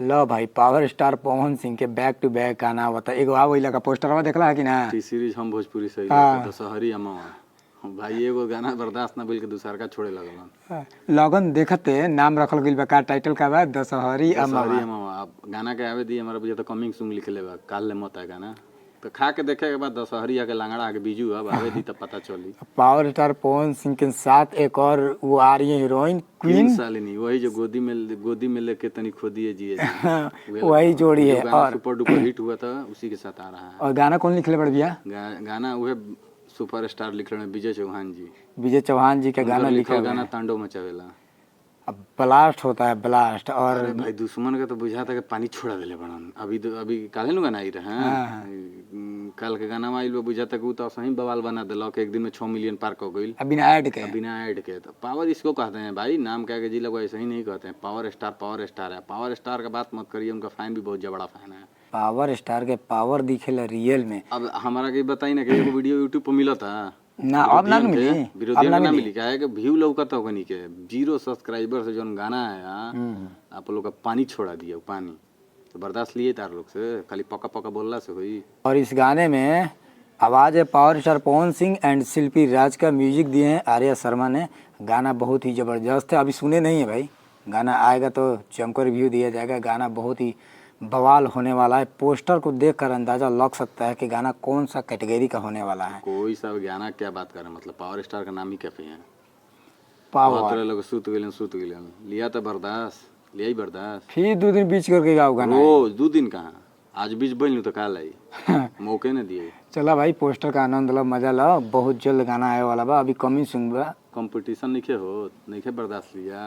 लो भाई, power star Pawan Singh के bank two bank गाना आवता। एगो आवेला का पोस्टरवा देखला है कि ना? टी सीरीज हम भोजपुरी सही। हाँ। दशहरी अमावा भाई, एगो गाना बर्दाश्त ना बिल के दूसर का छोड़े लगलन। लगन देखते नाम रखल गइल बा। का टाइटल का बा? दशहरी दशहरी अमावा। अमावा। अब गाना के आवे दी, हमारा बुझे तो कमिंग सून लिखले बा। काल ले मत आए गाना तो खा के देखे के बाद दशहरी आके लंगड़ा आके बीजू। अब आवे दी तो पता चली। पावर स्टार पवन सिंह के साथ एक और वो आ रही है हीरोइन क्वीन क्वीन शालिनी, वही जो गोदी में लेके तनी खोदिए जिए जी। वही जोड़ी है। जो गाना और सुपर डुपर हिट हुआ था, उसी के साथ आ रहा है। और गाना कौन लिखले बड़ भैया? गाना वह सुपर स्टार लिख रहे हैं, विजय चौहान जी। विजय चौहान जी का गाना उनकर लिखा लिखल हुआ गाना है। तांडव मचावेला। अब ब्लास्ट होता है, ब्लास्ट और अरे भाई, दुश्मन का तो बुझाता कि पानी छोड़ा देले बड़न। अभी तो अभी काले नु गाना आई रहे। हाँ। कल के गाना आइल बा, बुझाता कि उ तो सही बवाल बना देलक। एक दिन में 6 मिलियन पार हो गइल। अब बिना ऐड के। बिना ऐड के। तो पावर इसको कहते हैं भाई। नाम क्या के जी लोग ऐसे ही नहीं कहते हैं। पावर स्टार, पावर स्टार है। पावर स्टार का बात मत करिए, उनका फैन भी बहुत जबड़ा फैन है। पावर स्टार के पावर दिखेला रियल में। अब हमारा के बताई ना कि एगो वीडियो यूट्यूब पर मिलता? ना, अब ना मिली। अब विरोधियन ना के ना मिली। मिली। काहे कि व्यू लौकत ओकनी के जीरो सब्सक्राइबर से जोन गाना आया, आप लोग का पानी छोड़ा दिया। उ पानी तो बर्दाश्त लिए तार लोग से खाली पक्का पक्का बोलला से होई? और इस गाने में आवाज़ है power star Pawan Singh and Shilpi Raj का। म्यूजिक दिए हैं आर्या शर्मा ने। गाना बहुत ही ज़बरदस्त है। अभी सुने नहीं है भाई, गाना आएगा तो जमकर रिव्यू दिया जाएगा। गाना बहुत ही बवाल होने वाला है। पोस्टर को देखकर अंदाज़ा लग सकता है कि गाना कौन सा कैटेगरी का होने वाला है। कोई सब गाना क्या बात कर रहे हैं, मतलब पावर स्टार का नाम ही काफी है। पावर। बहुत तरह लोग सुत गेलन, सुत गेलन। लिया तो बर्दाश्त लिया ही बर्दाश्त। फिर 2 दिन बीच करके गाओ गाना। रोज 2 दिन कहाँ? आज बीच बन तो काल आई, मौके न दिए। चला भाई, पोस्टर का आनंद लो, मजा लो। बहुत जल्द गाना आए वाला बा। अभी कमी सुन बा। कंपटीशन नइखे हो, नइखे बर्दाश्त लिया।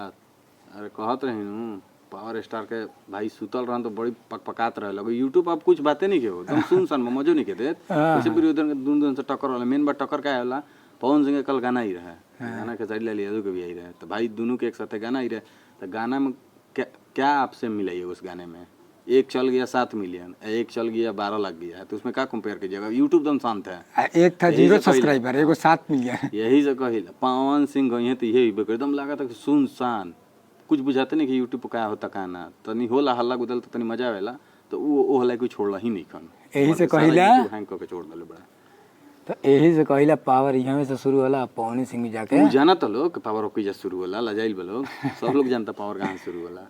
अरे कहत रही हूँ पावर स्टार के भाई, सुतल रहन तो बड़ी पकपकात रहे लगे। यूट्यूब अब कुछ बातें नहीं के हो, एकदम सुनसान में मजो नहीं के देत। वैसे विरोधी के दून दून से टक्कर होला। मेन बात टक्कर का होला? पवन सिंह के कल गाना ही रहे, गाना के साइड ले लिया के भी आई रहे, तो भाई दोनों के एक साथ गाना ही रहे। तो गाना में क्या क्या आपसे मिला है उस गाने में? एक चल गया 7 मिलियन, एक चल गया 12 लाख गया, तो उसमें क्या कंपेयर कीजिएगा? यूट्यूब एकदम शांत है। एक था यही जीरो से पहिले- सब्सक्राइबर, एगो 7 मिलियन। यही से कहिला, पवन सिंह गई हैं तो यही एकदम लागत है कि सुनसान, कुछ बुझाते नहीं कि यूट्यूब पर का होता का ना। तनी होला हल्ला गुदल तो तनी मजा आवेला, तो वो ओ हल्ला कोई छोड़ला ही नहीं खन। यही से कहिला- हैंग करके छोड़ देले बड़ा। तो यही से कहिला, पावर यहाँ से शुरू होला, पवनी सिंह जाके। उ जाना तो लोग पावर ओके जा शुरू होला। लजाइल बा लोग, सब लोग जानता पावर कहाँ से शुरू होला।